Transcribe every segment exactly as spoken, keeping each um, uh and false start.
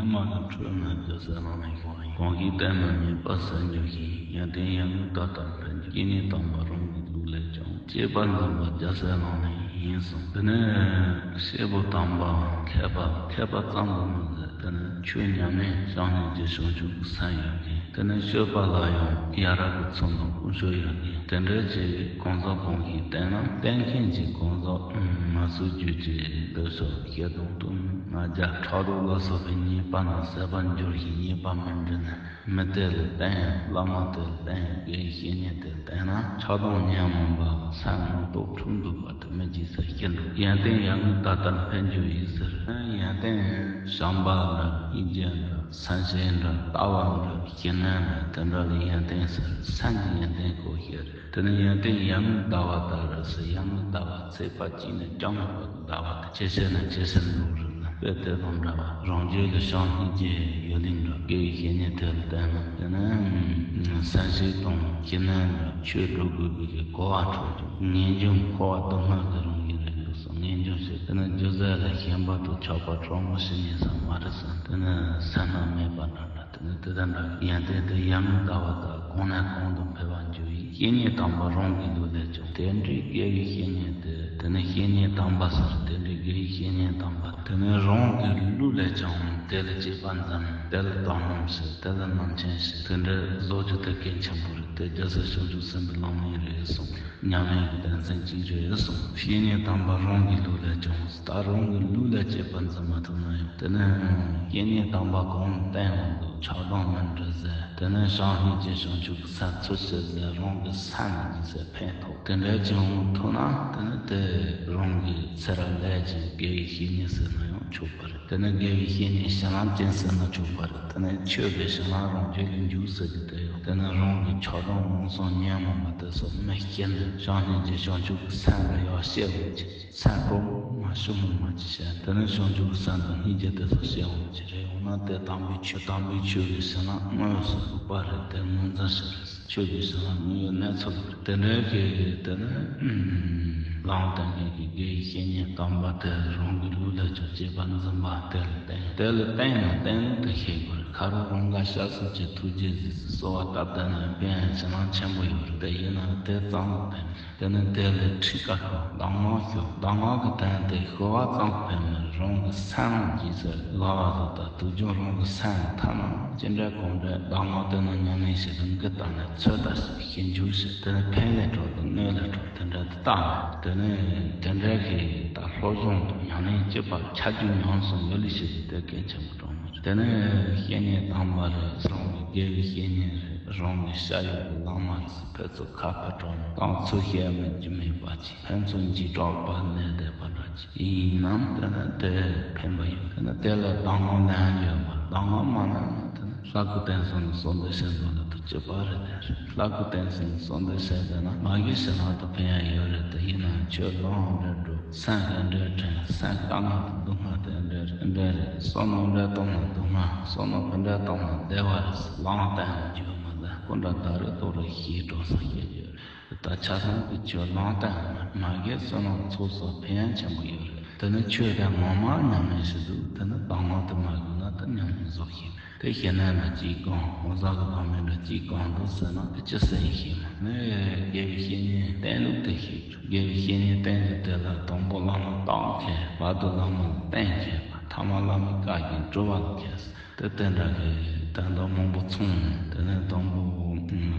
མ་ལ་འཕྲོད་ན་རྒྱལ་སྲས་བླ་མའི་དགོངས་ཡིན། གང་གིས་བསྟེན་ན་ཉེས་པ་སེལ་འགྱུར་ཞིང་། ཡོན་ཏན་ཡར་ངོའི་ཟླ་ལྟར་འཕེལ་འགྱུར། བཤེས་གཉེན་དམ་པ་རང་གི་ལུགས་ལས་ཀྱང་། གཅེས་པར་འཛིན་པ་རྒྱལ་སྲས་བླ་མ་ཡིན་གསུངས། དེ་ནས་སྐྱེས་བུ་དམ་པ་མཁས་པ་མཁས་པ་ཙམ་དུ་མ་ཟད། དེ་ནས་ཆོས་ཉམས་ལེན་བྱང་སྙིང་རྗེ་བྱང་ཆུབ་ཀྱི་སེམས་ཡོད་མཁན། དེ་ནས་སྤྱོད་པ་ལ་ཡང་ཡ་རབས་ཀྱི་ཚུལ་དང་ཀུན་སྤྱོད་ཡོད་མཁན། དེ་འདྲ་ཅིག་གང་ཟག་གང་ཞིག་བསྟེན་ན། བསྟེན་མཁན་གྱི་གང་ཟག་མ་སྲིད་རྒྱུད་ཀྱི་འདོད་ཆགས་ཞེ་སྡང་གཏི་མུག་ང་རྒྱལ་ཕྲག་དོག་ལ་སོགས་པའི་ཉེས་པ་རྣམས་ཟད་པར་འགྱུར་ཞིང་། ཉེས་པ་མི་འདྲེན་ནས། མི་དེ་ལ་བསྟེན། བླ་མ་དེ་ལ་བསྟེན། དགེ་བའི་བཤེས་གཉེན་དེ་ལ་བསྟེན་ན། ཆགས་སྡང་ཉོན་མོངས་པ་སེམས་ནང་དུ་འཁྲུགས་འདུག་པ་དེ་མི་བརྗེད་ས་ཞིག་འདུག་ཡོན་ཏན་ཡར་ངོའི་ཟླ་ལྟར་འཕེལ་འགྱུར་ཡིན་ཟེར། ཡོན་ཏན་བྱམས་པ་འདྲ། སྙིང་རྗེ་འདྲ། སེམས་ཤེས་འདྲ། ལྟ་བ་འདྲ། ཤེས་ནན་འདྲ། དེ་འདྲ་ལ་ཡོན་ཏན་ཟེར། སེམས་ཀྱི་ཡོན་ཏན་ཁོ་ཤེས། དེ་ནས་ཡོན་ཏན་ཡར་ངོའི་ཟླ་བ་ལྟར་ཟེར། ཡར་ངོའི་ཟླ་བ་ཚེས་པ་གཅིག་ནས་བཅོ་ལྔ་བར་དུ་ཟླ་བ་དེ་ཇེ་ཆེ་ནས་ཇེ་ཆེར་འགྲོ་རེད་ལ། དཔེ་དེ་དང་འདྲ་བ་རང་རྒྱུད་ལ་བྱམས་སྙིང་རྗེ་ཡོད་ལེ་འདྲ། དགེ་བའི་བཤེས་གཉེན་དེ་ལ་བསྟེན་ན། དེ་ནས་སེམས་ཤེས་དང་ཤེས་ནན་འདྲ། ཆོས་སྒྲུབ་དགོས་པའི་གོ་བ་འཕྲོད་ཀྱང་། ངེས་འབྱུང་འཁོར་བ་སྡུག་བསྔལ་གྱི་རང་བཞིན་རེད་འདུག་བསམ། ངེས་འབྱུང་ཞེས་དེ་ནི་རྒྱུ་རྫས་ལ་ཞེན་པ་དང་ཆགས་པ་གྲོགས་མོ་ཞིག་ཉེ་ས་མ་རེད་བསམ། དེ་ནི་སེམས་ནང་མེད་པ་འདྲ་འདྲ། དེ་ནི་དེ་དང་འདྲ། ཡོན་ཏན་དེ་ཡར་ངོའི་ཟླ་བ་ལྟར་གོང་ནས་གོང་དུ་འཕེལ་བར་འགྱུར་ཡིན། བཤེས་གཉེན་དམ་པ་རང་གི་ལུགས་ལས་ཀྱང་། དེ་འདྲའི་དགེ་བའི་བཤེས་གཉེན་དེ། དེ་ནི་བཤེས་གཉེན་དམ་པ་ཟེར། དེ་འདྲའི་དགེ་བའི་བཤེས་གཉེན་དམ་པ་དེ་ནི་རང་གི་ལུགས་ལས་ཀྱང་དེ་ལ་གཅེས་པར་འཛིན། དེ་ལ་དག་སྣང་བྱེད། དེ་ལ་སྣང་ཆེན་བྱེད། དེ་འདྲ་བཟོ་རྒྱུ་དེ་གལ་ཆེན་པོ་རེད། དེ་རྒྱལ་སྲས་བྱང་ཆུབ་སེམས་དཔའི་ལམ་ཡིན་རེད་གསུངས། ཉམས་ལེན་གྱི་དོན་ཚན་གཅིག་རེད་གསུངས། བཤེས་གཉེན་དམ་པ་རང་གི་ལུགས་ལས་ཀྱང་། ད་རང་གི་ལུགས་ལ་གཅེས་པར་འཛིན་མ་ཐུབ་ན་ཡང་། དེ་ནི་བཤེས་གཉེན་དམ་པ་གང་བསྟེན་རུང་འདུག་ཆགས་སྡང་མི་འདྲེན་ཟེར། དེ་ནི་བྱམས་སྙིང་རྗེ་བྱང་ཆུབ་ཀྱི་སེམས་ཚུལ་བྱེད་ཟེར། རང་གི་སེམས་ནང་གི་སེམས་ཕན་ཐོགས། དེ་འདྲ་ཅིག་ཡོང་ཐུབ་ན། དེ་ནི་དེ་རང་གི་ཚེ་རབས་ལས་ཀྱི་དགེ་བའི་བཤེས་གཉེན་ཟེར་ན་ཡང་ཆོག་པ་རེད། དེ་ནི་དགེ་བའི་བཤེས་གཉེན་བྱིན་རླབས་ཅན་ཟེར་ན་ཆོག་པ་རེད། དེ་ནི་ཆོས་ཀྱི་བྱིན་རླབས་རང་རྒྱུད་ལ་འཇུག་ཟེར་གྱི་དེ་ཡང་། དེ་ནི་རང་གི་ཆགས་སྡང་རྨོངས་གསུམ་ཉོན་མོངས་པ་དེ་ཚོ་མི་སྐྱེ་ནས། བྱམས་སྙིང་རྗེ་བྱང་ཆུབ་ཀྱི་སེམས་ལ་ཡར་སྐྱེ་འོང་གྱི། སེམས་གྲོགས་མོ་མ་ཞུ་མོ་མ་ཅི་བྱས། དེ་ནི་བྱང་ཆུབ་ཀྱི་སེམས་དང་སྙིང་རྗེ་དེ་ཚོ་སྐྱེ་འོང་གྱི་རེད། འོ་ན་དེ་དམ་པའི་ཆོས། དམ་པའི་ཆོས་ཀྱི་བྱིན་རླབས་དངོས་སུ་ཐོབ་པ་རེད། དེ་ངོས་འཛིན་ཞིག་རེད། ཆོས་ཀྱི་བྱིན་རླབས་དངོས་ཡོད་གནས་ཚུལ་རེད། དེ་འདྲའི་གི་དེ་ནི་ལམ་བསྟན་མཁན་གྱི་དགེ་བའི་བཤེས་གཉེན་དམ་པ་དེ་རང་གི་ལུགས་ལ་ཀྱང་གཅེས་པར་འཛིན་པ་དེ་ལ་བསྟེན། དེ་ལ་བསྟེན་ན་བསྟེན་ལུགས་དེ་ཤེས་དགོས་རེད། ཁ་རོག་རང་དགའ་ཤ་གསུམ་གྱི་ཐུགས་རྗེས་གཟིགས་སུ་གསོལ་བ་བཏབ་བསྡད་ན་ཡང་ཕན་ཡོན་བྱིན་རླབས་ཆེན་པོ་ཡོད་རེད། དེ་ཡིན་ན་དེ་ཙམ་ལ་བསྟེན། དེ་ནི་དེ་ལ་ཁྲིད་ཀ་ཤོག་གདམས་ངག་ཤོག་གདམས་ངག་གི་དོན་དེ་ཤོད་པ་ཙམ་ཕན་མེད། རང་གི་སེམས་ཀྱི་ཚེ་ལ་བ་དང་དུག་ལྗོངས་རང་གི་སེམས་ཐ་ན་ཅི་འདྲ་གང་འདྲ་གདམས་ངག་དེ་ནང་ཉམས་ལེན་བྱེད་དུ་འགི་བཏང་ནས་ཚོད་ལྟ་བྱེད། ཞིབ་འཇུག་བྱེད། དེ་ནི་ཕན་ལས་གྲོགས་དང་གནོད་ལས་གྲོགས་དེ་འདྲ་དེ་བལྟ་མེད། དེ་ནི་དེ་འདྲ་གི་ད་སློབ་སྦྱོང་དང་ཉམས་ལེན་བྱེད་པ་ཆ་རྒྱུས་ཉམས་སུ་ཡོད་ལས་བྱེད་ཀྱི་དེ་གལ་ཆེན་པོ་གྲོགས་མོ་རེད། དེ་ནི་བཤེས་གཉེན་དམ་པ་རེད། རང་གི་དགེ་བའི་བཤེས་གཉེན་རེད། རང་གི་ཤ་ཡོད་ཀྱི་བླ་མ་རེད། ཕན་ཚུན་ཁ་ཕར་གྲགས་ན་གཏམ་ཚུལ་བཤད་མི་རྒྱུ་མེད་པ་ཅིག་ཕན་ཚུན་འཇིགས་སྐྲག་པ་གནས་བསྡད་པ་འདྲ་ཅིག་ཡིན་ནམ། དེ་ནི་དེ་ཕན་པ་ཡོད། དེ་ནི་དེ་ལ་གདམས་ངག་ལན་ཡོད་པ། གདམས་ངག་མ་ལན་ན་དེ་ནི་ལྷ་སྐུ་བསྟན་སོང་ནས་གསོལ་འདེབས་བྱེད་འདུག་ལ་དུ་གཅིག་པ་རེད། དེ་རེད། ལྷ་སྐུ་བསྟན་སོང་ནས་གསོལ་འདེབས་བྱས་བསྡད་ན་མ་གི་ཞིག་ལྷག་ཏུ་ཕན་ཡ་ཡོད་རེད། དེ་ཡིན་ན་ཆོས་ལོང་འདྲ་འགྲོ། སེམས་ཀྱི་འདྲེ་དྲན། སེམས་དཀའ་ངལ་དང་སྡུག་བསྔལ་དེ་འདྲེ་འདྲེ་རེད། བསོད་ནམས་འདྲེ་གཏོང་ན་སྡུག་བསྔལ། བསོད་ནམས་འདྲེ་གཏོང་ན་བདེ་བ་རེད། ལམ་བསྟན་ཡང་འགྱུར་མི་འདུག་སྐུ་འདྲ་ད་རེས་ཐོག་རེ་ཞིག་གྲོགས་སུ་སྐྱེ་རྒྱུ་རེད། ད་ཆ་ཚང་གི་ཆོས་ལམ་བསྟན་ཡང་མ་གི་བསོད་ནམས་ཚོགས་སུ་ཕན་ཡང་ཆེན་པོ་ཡོད་རེད། དེ་ནི་ཆོས་དེ་ངོ་མ་ཉམས་ལེན་ཞིག་འདུག་དེ་ནི་གདམས་ངག་དེ་མ་གི་ན་དེ་ཉམས་ལེན་བཟོ་ཞིག་མེད། དེ་ཤེས་ན་ན་ཅིག་གང་ངོ་ཟ་གི་གང་མིན་འདྲ་ཅིག་གང་འདུག་ཟེར་ན་དེ་ཅི་ཟེར་ཡིན་ཤེས་མ་ནི། དགེ་བའི་བཤེས་གཉེན་བསྟེན་ལུགས་དེ་ཤེས་དགོས། དགེ་བའི་བཤེས་གཉེན་བསྟེན་རྒྱུ་དེ་ལ་དང་པོ་བླ་མ་བརྟག་མཁས། བར་དུ་བླ་མ་བསྟེན་མཁས་པ། ཐ་མ་བླ་མའི་བཀའ་བཞིན་སྒྲུབ་པ་ལ་མཁས། དེ་དེ་འདྲ་གི་དོན་དག་མང་པོ་ཚང་ནས་དེ་ནས་དང་པོ་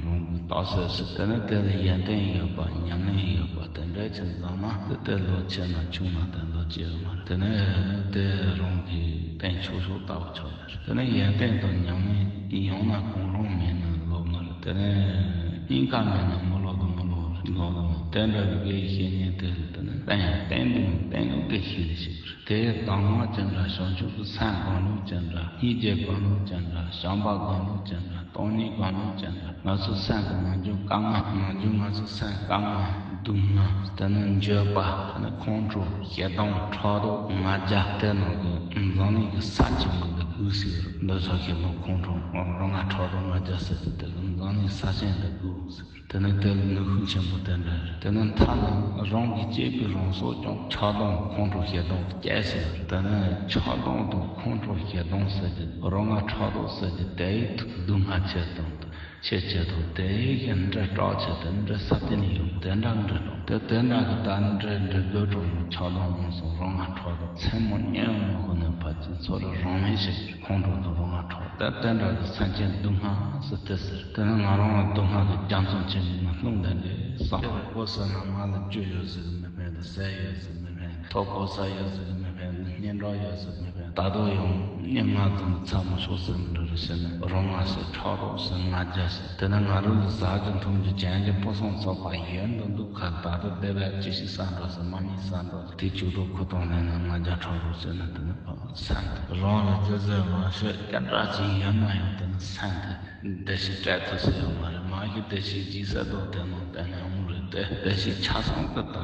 རང་གི་བརྟག་དཔྱད་བྱེད། དེ་ནས་དེ་ལ་ཡོན་ཏན་ཡོད་པ་ཉམས་ལེན་ཡོད་པ་དེ་འདྲ་ཅིག་བཟང་ན་དེ་དེ་ལོ་ཆེ་ན་ཆུང་ན་དེ་ལོ་ཆེ་ཡོད་མ་རེད། དེ་ནས་དེ་རང་གི་བསྟེན་ཆོག་ཆོག་ལྟ་བུ་ཆོག་ཡོད་རེད། དེ་ནས་ཡོན་ཏན་དང་ཉམས་ལེན་ཡང་ན་གང་རུང་མེད་ན་ལོ་མ་རེད། དེ་ནས་སྙིང་ག་མེད་ན་མི་ལོ་དང་མི་ལོ་རེད། ལོ་དང་དེ་འདྲ་བའི་དགེ་བའི་བཤེས་གཉེན་དེ་ལ་དེ་ནས་བསྟེན་བསྟེན་དུས་བསྟེན་ལུགས་དེ་ཤེས་ལ་ཤེས་པ་རེད། དེ་གདམས་ངག་ཅི་འདྲ། བྱང་ཆུབ་ཀྱི་སེམས་སྒོམ་ལུགས་ཅི་འདྲ། སྙིང་རྗེ་སྒོམ་ལུགས་ཅི་འདྲ། བྱམས་པ་སྒོམ་ལུགས་ཅི་འདྲ། སྟོང་ཉིད་སྒོམ་ལུགས་ཅི་འདྲ། ང་ཚོའི་སེམས་ཀྱི་ནང་རྒྱུ་དཀའ་ངལ། ནང་རྒྱུ་ང་ཚོའི་སེམས་དཀའ་ངལ་སྡུག་བསྔལ། དེ་ནི་འགྱོད་པ། དེ་ནི་ཁོང་ཁྲོ། ཞེ་སྡང་། ཕྲག་དོག་ང་རྒྱལ། དེ་རྣམས་ཀྱི་འཛམ་གླིང་གི་ས་གཅིག་མི་འདུག་དགོས་ཟེར། འདོད་ཆགས་ཞེ་སྡང་ཁོང་ཁྲོ་རང་ང་ཕྲག་དོག་ང་རྒྱལ་ཟེར་གྱི་དེ་ལ་འཛམ་གླིང་ས་ཆེན་འདི་དགོས་ཟེར། དེ་ནི་དེ་ལ་ནུས་ཤུགས་ཆེན་པོ་དེ་འདྲ་རེད། དེ་ནི་མཐའ་ན་རང་གིས་གཅེས་པའི་རང་སྲོག་ཀྱང་ཆགས་སྡང་ཁོང་ཁྲོ་ཞེ་སྡང་སྐྱེ་ཟེར། དེ་ནི་ཆགས་སྡང་དང་ཁོང་ཁྲོ་ཞེ་སྡང་ཟེར་གྱི་རང་ང་ཕྲག་དོག་ཟེར་གྱི་དེ་ཡི་སྡུག་བསྔལ་ཆེ་སྟངས་དང་། ཆེ་ཆེ་དང་དེ་ཡི་འདྲེ་སྐྲག་ཆེ་དེ་འདྲེ་ས་སྟེང་ནས་ཡོང་དེ་འདྲ་འདྲེ་དང་དེ་དེ་འདྲ་གི་ད་འདྲེ་འདྲེ་དགོད་བྲོ་ཡོང་ཆགས་སྡང་རྨོངས་གསུམ་རང་ང་ཕྲག་དོག་མཚན་མོ་སྙན་མོ་ཁོ་ནས་ཕར་ཅིག་ཚོ་རེ་རང་མེད་ཞིག་ཁོང་ཁྲོ་དང་རང་ང་ཕྲག་དོག་དེ་འདྲ་གི་སེམས་ཅན་སྡུག་བསྔལ་ཟེར་དེ་ཟེར། དེ་ནི་ང་རང་ལ་སྡུག་བསྔལ་གྱི་རྒྱ་མཚོ་ཆེན་པོ་ནང་ལྷུང་བསྡད་འདྲེ་བསམ། དེ་བས་སྒོ་ཟེར་ན་མ་ལ་རྒྱུ་ཡོད་ཟེར་གི་མི་ཕན་དང་ཟས་ཡོད་ཟེར་གི་མི་ཕན། ཐོབ་གོ་ས་ཡོད་ཟེར་གི་མི་ཕན། སྙན་གྲགས་ཡོད་ཟེར་གི་མི་ཕན། ད་དུང་ཡང་སྙན་ངག་ཙམ་ཚ་མོ་ཤོག་ཟེར་མི་འགྲོ་རེ་བྱས་ནས་རང་ང་ཟེར་ཕྲག་དོག་ཟེར་ང་རྒྱལ་ཟེར། དེ་ནས་ང་རང་ལ་ཟ་རྒྱུ་འཐུང་རྒྱུ་གྱོན་རྒྱུ་སྤུ་སྲང་ཚོགས་པ་ཡོད་འདུག་འདུག་ཁ་ད་དུང་བསྡད་པ་ཅི་ཞིག་ཟ་འགྲོ་ཟེར་མ་ཉིད་ཟ་འགྲོ་ཟེར། དེ་བཅུ་དྲུག་ཁུ་ཐོག་ནས་ན་ང་རྒྱལ་ཕྲག་དོག་ཟེར་ན་དེ་ནི་ཕ་སེམས་དེ་རང་ལ་ཅི་ཟེར་མ་ཤོད་སྐད་གྲགས་ཅིག་ཡོད་ན་ཡང་དེ་ནི་སེམས་དེ། བདེ་གཤེགས་སྤྲད་ཐུབ་ས་ཡོད་མ་རེད། མ་གཞི་བདེ་གཤེགས་ཀྱི་ས་རྡོ་དེ་ནང་བསྟན་ནས་འོང་རེད་དེ། བདེ་གཤེགས་ཆ་ཚང་གི་ད་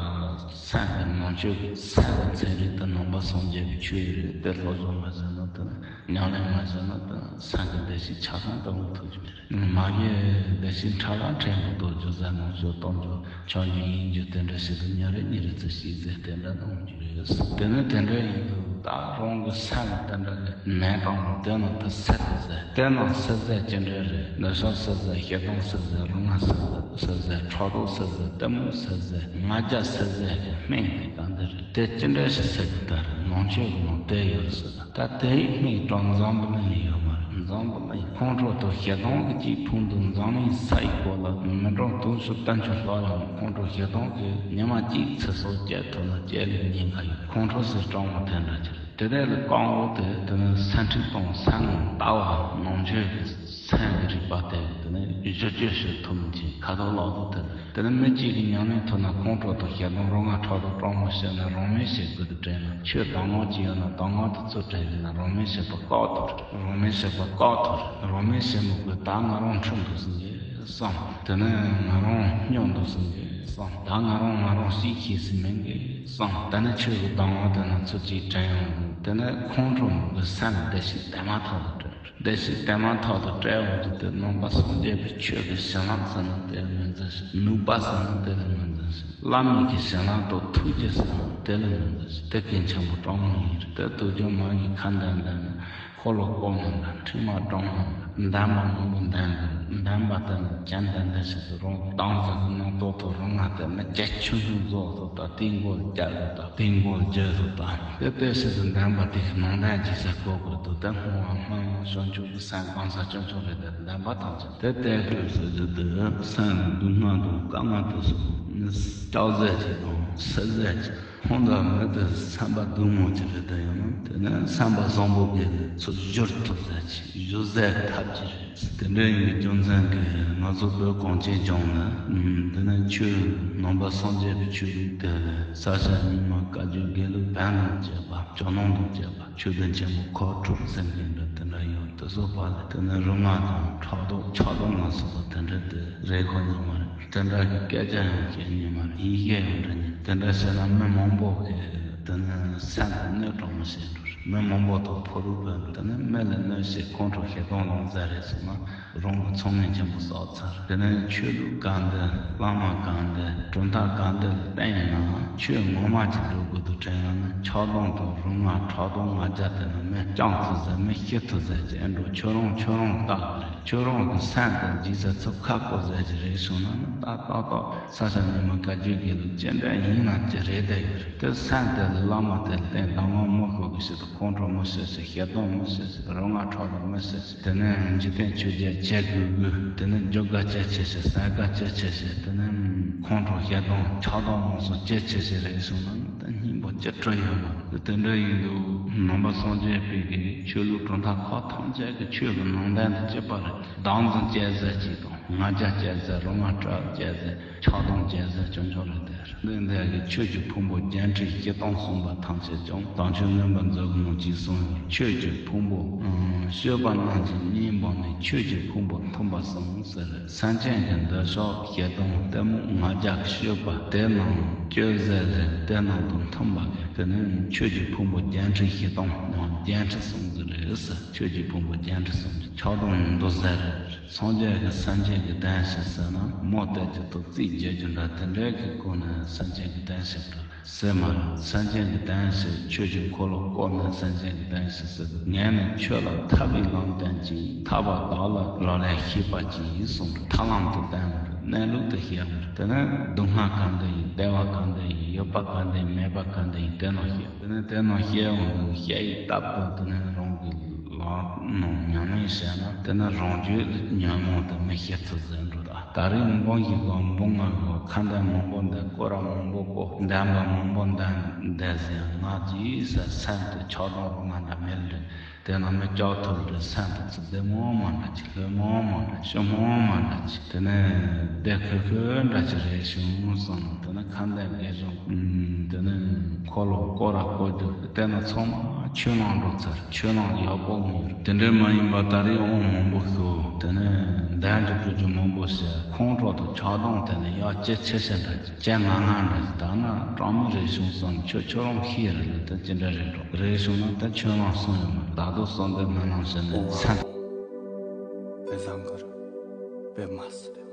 སེམས་ཀྱི་ནང་ཆོས་ཀྱི་སེམས་ཀྱི་ཚན་རིག་དེ་ནང་པ་སངས་རྒྱས་པའི་ཆོས་རེད་དེ། སློབ་སྦྱོང་མ་བྱས་ན་དེ་ཉམས་ལེན་མ་བྱས་ན་དེ་སེམས་ཀྱི་བདེ་གཤེགས་ཆ་ཚང་དེ་འོང་ཐུབ་ཀྱི་མ་རེད། མ་གཞི་བདེ་གཤེགས་ཕྲ་རགས་ཕྲན་བུ་རྡོ་རྗེ་ཟེར་ནང་ཆོས་སྟོང་རྒྱུ་ཆོས་ཉིད་ཡིན་རྒྱུ་དེ་འདྲ་ཞིག་ཏུ་ཉིན་རེ་གཉིས་རེ་ཙམ་ཤེས་ཚེ་དེ་འདྲ་གནང་རྒྱུ་རེད། དེ་ནི་དེ་འདྲ་ཡིན་དུས་ད་རང་གི་སེམས་དེ་འདྲ་གི་ནད་དང་དེ་ནང་དུ་སེལ་ཟེར། དེ་ནང་སེལ་ཟེར་ཅི་འདྲ་རེད། འདོད་ཆགས་སེལ་ཟེར། ཞེ་སྡང་སེལ་ཟེར། རུང་བ་སེལ་ཟེར། སེལ་ཟེར། ཕྲག་དོག་སེལ་ཟེར། གཏི་མུག་སེལ་ཟེར། ང་རྒྱལ་སེལ་ཟེར་གི་སྨན་དེ་ག་འདི་རེད། དེ་ཅི་འདྲ་ཞིག་སེལ་གི་ད་རེད། ནང་ཆོས་གི་ནང་དེ་ཡོད་ཟེར། ད་དེའི་སྨན་གྲངས་འཛམ་བུ་གླིང་ལ་ཡོད་མ་རེད། འཛམ་བུ་གླིང་ཁོང་ཁྲོ་དང་ཞེ་སྡང་གི་གཅིག་ཕུང་དུ་འཛམ་གླིང་ས་ཡི་གོ་ལ་མི་གྲངས་དུང་ཕྱུར་བདུན་ཅུ་ལྷག་ཡང་ཁོང་ཁྲོ་ཞེ་སྡང་གིས་ཉི་མ་གཅིག་ཚེ་སྲོག་སྐྱེལ་ཐུབ་ན་སྐྱེལ་ལེ་ཉེན་ཁ་ཡོད། ཁོང་ཁྲོ་ཟེར་སྐྲག་སྣང་དེ་འདྲ་ཅིག་རེད། དེ་རེད་ལ་རྐང་འོག་དེ་དེ་ནི་སེམས་ཁྲལ་དང་སེམས་ངོ་ལྟ་བ་ནང་ཆོས་ཀྱི་སེམས་ཀྱི་རིག་པ་དེ་དེ་ནི་བཞི་བཅུ་ཞིག་ཐུབ་མི་ཅིག་ཁ་ཐོག་ལག་ཐོག་དེ་རེད། དེ་ནི་མི་གཅིག་གིས་ཉམས་ལེན་ཐུབ་ན་ཁོང་ཁྲོ་དང་ཞེ་སྡང་རང་ང་ཕྲག་དོག་སྐྲག་སྣང་ཞེ་ན་རང་མོས་བྱེད་དགོས་དུ་དྲན་ན། ཆོས་གདམས་ངག་ཅིག་ཡོད་ན་གདམས་ངག་དེ་ཚུར་དྲན་ཞེ་ན་རང་མོས་བྱེད་པ་བཀག་ཐུབ་རེད། རང་མོས་བྱེད་པ་བཀག་ཐུབ་རེད། རང་མོས་བྱེད་མི་དགོས་ད་ང་རང་འཁྲུལ་འདུག་ཟིན་གྱི་བསམ། དེ་ནས་ང་རང་སྙོམས་འདུག་ཟིན་གྱི་བསམ། ད་ང་རང་ང་རང་ཞིག་ཤེས་སུ་མིན་གྱི་བསམ། དེ་ནས་ཆོས་ཀྱི་གདམས་ངག་དེ་ནང་ཚུར་ཅིག་དྲན་ཡོང་། དེ་ནས་ཁོང་ཁྲོ་མི་དགོས་སེམས་བདེ་གཤེགས་དེ་མ་ཐག་ཏུ་སྤྲད། བདེ་གཤེགས་དེ་མ་ཐག་ཏུ་སྤྲད་འོང་དུས་དེ་ནང་པ་སངས་རྒྱས་པའི་ཆོས་ཀྱི་བྱིན་རླབས་ཟེར་ན་དེ་ལ་མི་འཛིན་ཞིང་། ནུས་པ་ཟེར་ན་དེ་ལ་མི་འཛིན་ཞིང་། བླ་མེད་ཀྱི་བྱིན་རླབས་དང་ཐུགས་རྗེ་ཟེར་ན་དེ་ལ་མི་འཛིན་ཞིང་། དེ་གལ་ཆེན་པོ་དྲང་མོ་ཡིན་རེད། དེ་དུས་རྒྱུན་མ་གི་ཁ་འདོན་འདོན་ན། འཁོར་ལོ་བསྐོར་ནས་འདོན། ཁྲིད་མ་དྲང་ནས་འདོན། འདོན་པ་མང་པོ་འདོན་དགོས། འདོན་པ་དེ་ནི་ཅན་དེ་འདི་ཞིག་ཏུ་རུང་། དང་ཟེར་གི་ནང་ཏོག་ཏོ་རུང་ང་དེ་ནི་སྐད་ཆུང་ཆུང་བཟོ་ཐུབ་དང་། དེའི་མགོ་ལ་བརྒྱབ་ཐུབ་དང་། དེའི་མགོ་ལ་བརྒྱབ་ཐུབ་དང་། དེ་ལྟོས་ཟེར་དུ་འདོན་པ་དེ་གི་ནང་དོན་ཅིག་ཟེར་གོ་དགོས་འདུག་དེ་སྔོན་མ་སྔོན་མ་བྱང་ཆུབ་ཀྱི་སེམས་གང་ཟག་ཆུང་ཆུང་རེད། དེ་འདོན་པ་ཐམས་ཅད་དེ་ལྟོས་ཟེར་དུ་དེ་སེམས་ཀྱི་སྡུག་བསྔལ་དང་དཀའ་ངལ་དེ་ཚོ་ནི་སྐྲག་ཟས་ཅིག་དང་སེལ་ཟས་ཅིག་ཁོང་དང་མི་དེ་སེམས་པ་སྡུག་མོ་ཅིག་རེད། དེ་ཡང་ན་དེ་ནི་སེམས་པ་བཟང་པོ་གི་ཚུར་བསྒྱུར་ཐུབ་ཟེར་གྱི་བསྒྱུར་ཟེར་ཐབས་ཀྱི་རེད། དེ་འདྲ་ཡིན་པའི་རྒྱུ་མཚན་གྱིས་ང་ཚོ་བོད་གངས་ཅན་ལྗོངས་ལ་དེ་ནི་ཆོས་ནང་པ་སངས་རྒྱས་པའི་ཆོས་ལུགས་དེ་ས་སྐྱ་རྙིང་མ་བཀའ་བརྒྱུད་དགེ་ལུགས་བོན་དང་བཅས་པ་ཇོ་ནང་དང་བཅས་པ་ཆོས་ལྡན་ཆེན་མོ་ཁག་དྲུག་ཟེར་མཁན་འདྲ་དེ་འདྲ་ཡོད། དེ་ཚོ་བར་ལ་དེ་ནི་རུང་བ་དང་ཕྲག་དོག་ཆགས་སྡང་ལ་སོགས་པ་དེ་འདྲ་དེ་རེད་ཁོ་ནི་མ་རེད། དེ་འདྲ་གི་སྐད་ཆ་ཡང་བཤད་ཉན་མ་རེད། ཡི་གེ་ཡང་འབྲི་ཉན། དེ་འདྲ་བཤད་ན་མི་མང་པོ་གི་དེ་ནི་སེམས་ལ་གནོད་གྲང་མོ་བྱེད་འགྲོ་རེད། མི་མང་པོ་དང་ཕོ་རུ་བོད་དེ་ནི་མི་ལ་གནོད་བྱེད། ཁོང་ཁྲོ་ཞེ་སྡང་ལངས་ཟེར་རེད་སོང་ན་རང་གི་ཚང་མས་ཆེན་པོ་བསགས་ཚར། དེ་ནི་ཆོས་ལུགས་གང་འདི་བླ་མ་གང་འདི་གྲུབ་མཐའ་གང་འདི་ལ་བརྟེན་ཡིན་ནའང་ཆོས་ངོ་མ་ཅིག་འགྲོ་དགོས་དུས་དྲན་ཡང་ན་ཆགས་སྡང་དང་རུང་བ་ཕྲག་དོག་ང་རྒྱལ་དེ་ནི་མི་སྐྱོང་ཐུབ་ཟེར། མི་ཤི་ཐུབ་ཟེར་གྱི་ཨེ་འགྲོ། ཁྱོད་རང་ཁྱོད་རང་བལྟ་དགོས་རེད། ཁྱོད་རང་གི་སེམས་དང་རྗེས་སུ་ཚུར་ཁ་བསྐོར་ཟེར་གྱི་རེད་བྱུང་ན་ནི་ཏག་ཏག་ཏག་ས་སྐྱ་རྙིང་མ་བཀའ་བརྒྱུད་དགེ་ལུགས་ཅི་འདྲ་ཡིན་ན་ཅི་རེད་བསྡད་ཡོད་རེད། དེ་སེམས་དེ་ལ་བླ་མ་དེ་ལ་བརྟེན་གདམས་ངག་མི་ཤོད་གི་ཞིག་དང་ཁོང་ཁྲོ་མི་ཤེས་ཤིག་ཞེ་སྡང་མི་ཤེས་ཤིག་རང་ང་ཕྲག་དོག་མི་ཤེས་ཤིག་དེ་ནས་འཇིག་རྟེན་ཆོས་བརྒྱད་བྱེད་དགོས་དགོས། དེ་ནས་རྒྱུ་དགའ་སྐྱེད་ཆེ་ཤིག་ཟས་དགའ་སྐྱེད་ཆེ་ཤིག་དེ་ནས་ཁོང་ཁྲོ་ཞེ་སྡང་ཆགས་སྡང་རྨོངས་གསུམ་སྐྱེད་ཆེ་ཤིག་རེད་བྱུང་ན་ནི་ད་སྙིང་པོ་ཅི་སྤྲོད་ཡོད་མ་རེད། དེ་འདྲ་ཡིན་དུས་ནང་པ་སངས་རྒྱས་པའི་གི་ཆོས་ལུགས་གྲུབ་མཐའ་ཁག་ཐམས་ཅད་ཀྱི་ཆོས་ཀྱི་ནང་དོན་དེ་གཅིག་པ་རེད། བདག་འཛིན་སྐྱེད་ཟས་གཅིག་དང་ང་རྒྱལ་སྐྱེད་ཟས་རང་ང་སྐྲག་སྐྱེད་ཟས་ཆགས་སྡང་སྐྱེད་ཟས་ཆུང་ཆུང་རེད་དེ། འདི་འདྲ་གི་ཆོས་ཀྱི་ཕུང་པོ་བརྒྱད་ཁྲི་བཞི་སྟོང་གསུངས་པ་ཐམས་ཅད་ཀྱང་དམ་ཆོས་མངོན་པ་མཛོད་ཀྱི་ནང་གཅིག་གསུངས་ཡོད། ཆོས་ཀྱི་ཕུང་པོ། ཨང་། སྤྱོད་པ་རྣམས་ཀྱི་གཉེན་པོ་ནི་ཆོས་ཀྱི་ཕུང་པོ་མཐུན་པ་གསུམ་ཟེར། སེམས་ཅན་གྱི་འདོད་ཆགས་ཞེ་སྡང་གཏི་མུག་ང་རྒྱལ་གྱི་སྤྱོད་པ་དེ་རྣམས་སྤྱོད་ཟེར་རེད། དེ་རྣམས་དང་མཐུན་པ་གི་དེ་ནི་ཆོས་ཀྱི་ཕུང་པོ་བརྒྱད་ཁྲི་བཞི་སྟོང་ནང་བརྒྱད་ཁྲི་གསུམ་ཟེར་རེད་ཟེར། ཆོས་ཀྱི་ཕུང་པོ་བརྒྱད་ཁྲི་གསུམ་གྱི་ཆགས་སྡང་མདོ་ཟེར་རེད། སངས་རྒྱས་ཀྱི་སེམས་ཅན་གྱི་བདེན་བཞི་ཟེར་ན་མོ་དེ་ཅིག་ཏུ་རྩིས་རྒྱག་རྒྱུ་འདྲ་དེ་འདྲའི་གི་སྒོ་ནས་སེམས་ཅན་གྱི་བདེན་བཞི་འདྲ་ཟེར་མ་རེད། སེམས་ཅན་གྱི་བདེན་བཞི་ཆོས་ཀྱི་འཁོར་ལོ་བསྐོར་ནས་སེམས་ཅན་གྱི་བདེན་བཞི་ཟེར། ངས་ནི་ཆོས་ལ་ཐར་པའི་ལམ་བསྟན་ཅིང་ཐར་པ་བདག་ལ་རག་ལས་ཤེས་པར་གྱིས་གསུངས། ཐར་ལམ་དུ་བསྟན་པར་གནས་ལུགས་དུ་བཤད་པར། དེ་ནས་སྡུག་བསྔལ་གང་འདྲ་ཡིན། བདེ་བ་གང་འདྲ་ཡིན། ཡོད་པ་གང་འདྲ་ཡིན། མེད་པ་གང་འདྲ་ཡིན། དེ་རྣམས་བཤད། དེ་ནས་དེ་རྣམས་བཤད་འོང་དུས་བཤད་ཡི་སྟབས་དང་དེ་ནས་རང་གི་ལག་ནང་ཉམས་ལེན་བྱས་ན་དེ་ནས་རང་རྒྱུད་ལ་ཉོན་མོངས་དེ་མི་སྐྱེ་ཐུབ་ཟེར་འགྲོ། ད་ད་རེས་འབུམ་བཞི་གི་འབུམ་ལྔ་གི་ཁ་འདོན་མང་པོ་འདོན། སྐོར་ར་མང་པོ་བསྐོར། འདོན་པ་མང་པོ་འདོན་བསྡད་ཟེར་ཡང་ང་རྒྱལ་ཟེར་སེམས་དེ་ཆགས་སྡང་རུ་ང་འདྲ་མེད་ལ། དེ་རྣམས་མི་སྐྱོབ་ཐུབ་རེད། སེམས་དེ་ཚོ་བདེ་མོ་མ་འདྲ་ཅིག་ལྷོད་མོ་མ་འདྲ་ཅིག་སྤྱོད་མོ་མ་འདྲ་ཅིག་དེ་ནས་བདེ་ཁོ་ཁོ་འདྲ་ཅིག་རེད་བྱུང་སོང་། དེ་ནས་ཁ་འདོན་དགེ་སྦྱོང་། ཨུམ། དེ་ནས་འཁོར་ལོ་བསྐོར་ར་བསྐོར་རྒྱུ་དེ་ནས་ཚང་མ་ཆོས་ནང་འགྲོ་ཚར། ཆོས་ནང་ཡག་པོ་མི་ཡོད། དེ་འདྲའི་མ་ཡིན་པ་ད་རེས་དབང་མང་པོ་ཤོད། དེ་ནས་འདོན་རྒྱུ་དགོས་རྒྱུ་མང་པོ་བྱས། ཁོང་ཁྲོ་དང་ཆགས་སྡང་དེ་ནས་ཡག་ཅི་ཆེ་ཤེས་འདྲ་ཅིག་ཅན་ང་ང་འདྲ་ཞིག་ད་ན་གྲངས་མེད་རེ་བྱུང་སོང་། ཁྱོད་ཁྱོད་རང་ཤེས་རེད་ལ། ད་ཅི་འདྲ་རེད་འགྲོ་རེ་བྱུང་ན་ད་ཁྱོད་རང་གསུང་ཡོད་མ་རེད། ད་དུང་གསུང་འདོད་མི་ནང་བཞིན་ནས་མཚན། བེ་བཟང་གར་བེ་མ་སི་ཏེ།